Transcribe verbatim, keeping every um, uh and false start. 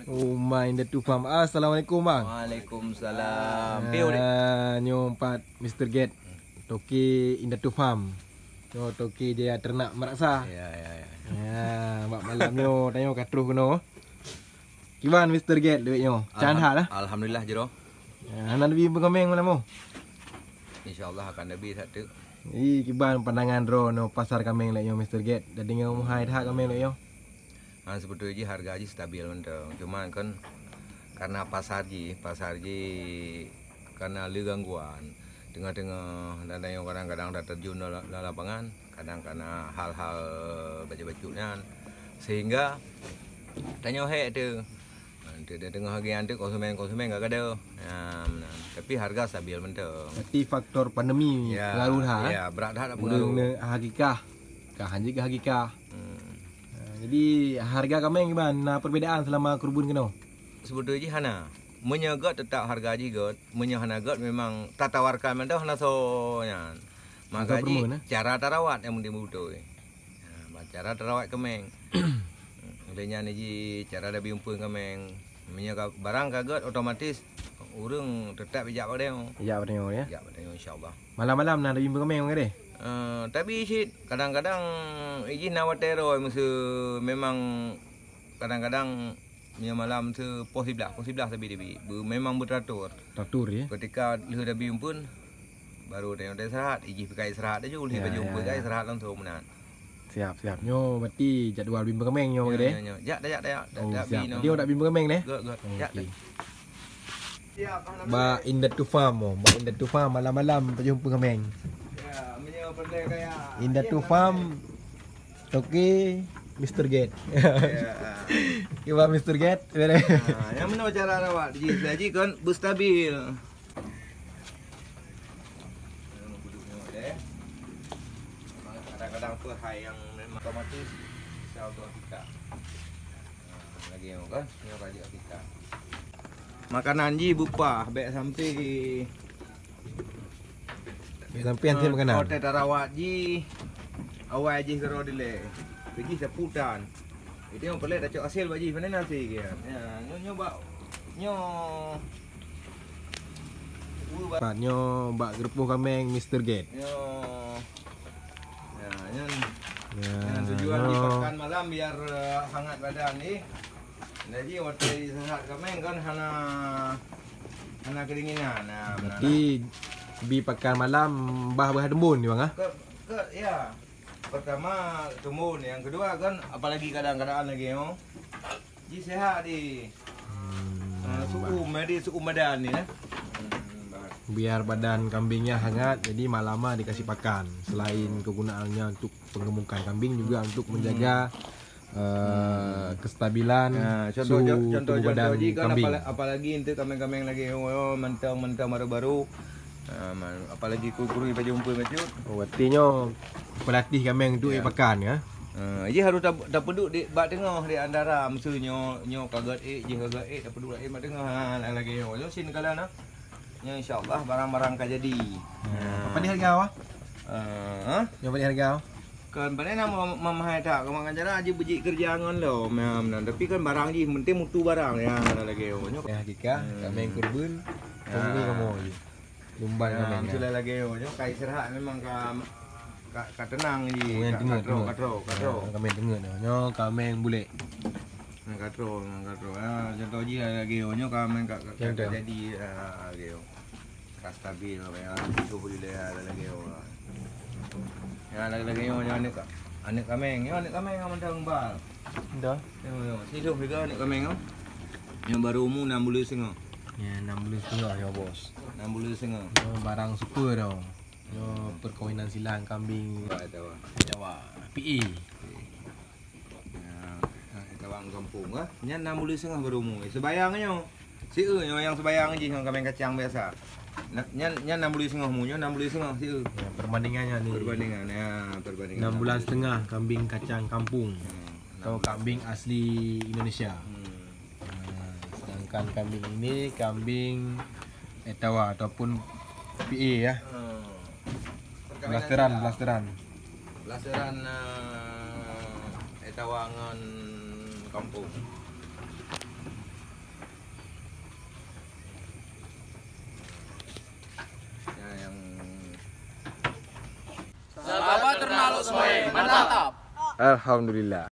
Uma Indatu Farm. Assalamualaikum, Bang. Waalaikumsalam. Piu dek? Ah, nyoe pat Mister Get. Toke Indatu Farm. Nyoe toke jaya ternak meraksa. Ya, ya, ya. Ya, bak malam nyoe tanyoe ka troh keunoe. Kiban Mister Get duek nyoe. Can Alham-, hat lah. Alhamdulillah jero. Ya, hana leubeh peugameng malam nyoe. Insyaallah akan leubeh that tu. Ih, kiban pandangan droeneuh pasar kameng lagée nyoe Mister Get. Dah deungoe muhai that kameng lagée nyoe. Ha, sebetulnya jih harga jih stabil mantong. Cuman kan karena pasar jih, pasar jih karena le gangguan. Teungoh-teungoh dan yang kadang-kadang dah terjun dalam, dalam lapangan, kadang karena hal-hal bacut-bacut nyan. Sehingga tanyoe hek tu. Nanti dia tengah lagi nanti konsumen-konsumen gak ada. Ya, benar. Tapi harga stabil mantong. Berarti faktor pandemi Ya, pengaruh dah, eh? Ya, berat dah, dah Ureueng pengaruh. Ni hakikah. Kah hanya ke hakikah. Hmm. Ha, jadi harga kameng gimana? Nah, perbedaan selama keureubeuen keunoe? Sebetulnya jih hana. Meunyoe göt tetap harga jih göt, meunyoe hana göt memang tatawarkan mantong hana soe nyan. Maka Harga jih promo, nah? Cara tarawat yang penting beutôi. Ha, bak cara tarawat kameng. Oleh nyan jih cara dabi umpeuen kameng. Meunyoe ka, barang ka göt otomatis ureueng tetap ijak bak tanyoe. Ijak bak tanyoe, ya? Ijak bak tanyoe, insyaallah. Malam-malam na dabi umpeuen kameng, Bang Gede? Eh, tapi cit kadang-kadang ijih na watèe roe meuseu memang kadang-kadang meunyoe malam meuseu poh siblaih, poh siblaih sabe dabi. Be-, memang beuteratur. Teratur, ya? Ketika lheueh dabi umpeuen, baru tanyoe istirahat. Ijih pih ka istirahat laju, lheueh Ya, baju ya, umpeuen ka ya. istirahat langsung meunan. Siap, siap. Nyoe berarti jadual bim peukameng nyoe, Bang Gede? Nyoe, nyoe. Jak, jak, jak, jak. Oh, siap. Berarti awak dak bim peukameng, deh? Göt, göt. Jak. Okey. Bak Indatu Farm, oh. Bak Indatu Farm malam-malam pajôh peukameng. Ya, meunyoe peureulèe kaya. Indatu Farm, toke Mister Get. Ya. Kiban Mister Get, beres. Ha, nyang meunoe cara rawat jih, laju kan beustabil. Kadang-kadang peuhai nyang memang otomatis bisa untuk kita. Ha, lagèe nyoe kan, nyoe ka jeuet kita. Makanan jih beupah, bèk sampai Bèk sampai hantom makanan. Hotel tarawat jih, awai jih keudroe dilèe. Jih sapu tan. Itu nyang peureulèe tacok hasil bak jih, pane na hasil kian. Ya, nyoe, nyoe bak, nyoe. Pat nyoe bak geureupoh kameng Mister Get. Nyoe. Ya, nyan. Ya, nyan tujuan nyoe. Dipakan malam biar, eh, hangat badan ni. Jadi watèe istirahat kameng kan hana, hana kedinginan. Nah, berarti bi pakan malam bah beuhadeumbon ni, Bang, ah? Ke, ke, ya. Pertama teumbon, yang kedua kan apalagi keadaan-keadaan lagi, oh. Ji sehat di. Hmm, Ah, suum, jadi suum badan ni, eh. Hmm, baik. Biar badan kambingnya hangat, jadi malam ah dikasih pakan. Selain kegunaannya untuk penggemukan kambing, juga untuk menjaga, eh, kestabilan Ya, contoh suhu jo-, contoh, tubuh contoh badan ji kan kambing. Apala-, apalagi untuk kameng-kameng lagi, oh, mantong-mantong baru-baru. Ah, man-, apalagi kuru-kuru baju umpun bacut. Oh, artinya pelatih kameng tu Ya. eh pakan ya? Ah, ji harus tap-, tapeuduek di bak teungoh di antara meuseu nyoe, nyoe ka göt ék, jih ka göt ék, tapeuduek laén bak teungoh. Ha, lagèe nyoe. Nyoe sin kala na. Nyoe insya-Allah barang-barang ka jadi. Ha. Apa ni harga, Wah? Ah, ha? Nyoe apa ni harga? Kan pane na mem-, memahai tak, keumangan cara ji beujik kerja ngon lom, ya, meunan. Tapi kan barang jih, penting mutu barang, ya, lagèe nyoe. Ya, hakika, Hmm. kameng kurban, Ya. kurban kamoe jih. Lumban Ya, kameng, ya. misalnya lagèe nyoe, nyoe ka istirahat memang ka, ka, ka tenang jih, Kameng ka, teungeut, ka trok, teungeut. ka trok, ka Ya, trok. kameng teungeut nyoe. Nyoe kameng bulek. Ngon katro, ngon katro. Ha, contoh jih lagèe nyoe ka main ka, ka, Contoh. ka jadi, ha, lagèe nyoe. Ka stabil, ya, hidup di daerah lagèe nyoe. Ya, lagèe, lagèe nyoe, nyoe aneuk ka, aneuk kameng. Nyoe aneuk kameng ka mantong bal. Dah. Nyoe, nyoe. Hidup juga aneuk kameng nyoe. Yang baru umur enam bulan setengah. Ya, enam bulan setengah ya, Bos. Enam bulan setengah. Nyoe barang super tau. Nyoe perkawinan silang kambing Wah, tahu. Jawa. P A. Ya, eh, kawan kampung, ah. Nyan enam bulan setengah baru umur. Sebayang nyoe. Sieu nyoe yang sebayang jih ngon kameng kacang biasa. Na-, nyan, nyan enam bulan setengah umur, nyoe enam bulan setengah sieu. Ya, perbandingannya ni. Perbandingan, ya, perbandingan. Enam bulan setengah kambing kacang kampung. Hmm, Atau enam bulan. kambing asli Indonesia. Hmm. Nah, sedangkan kambing ini kambing Etawa ataupun P A ya. Hmm. Blasteran, blasteran. Blasteran, eh, Etawa ngon kampung. Alhamdulillah.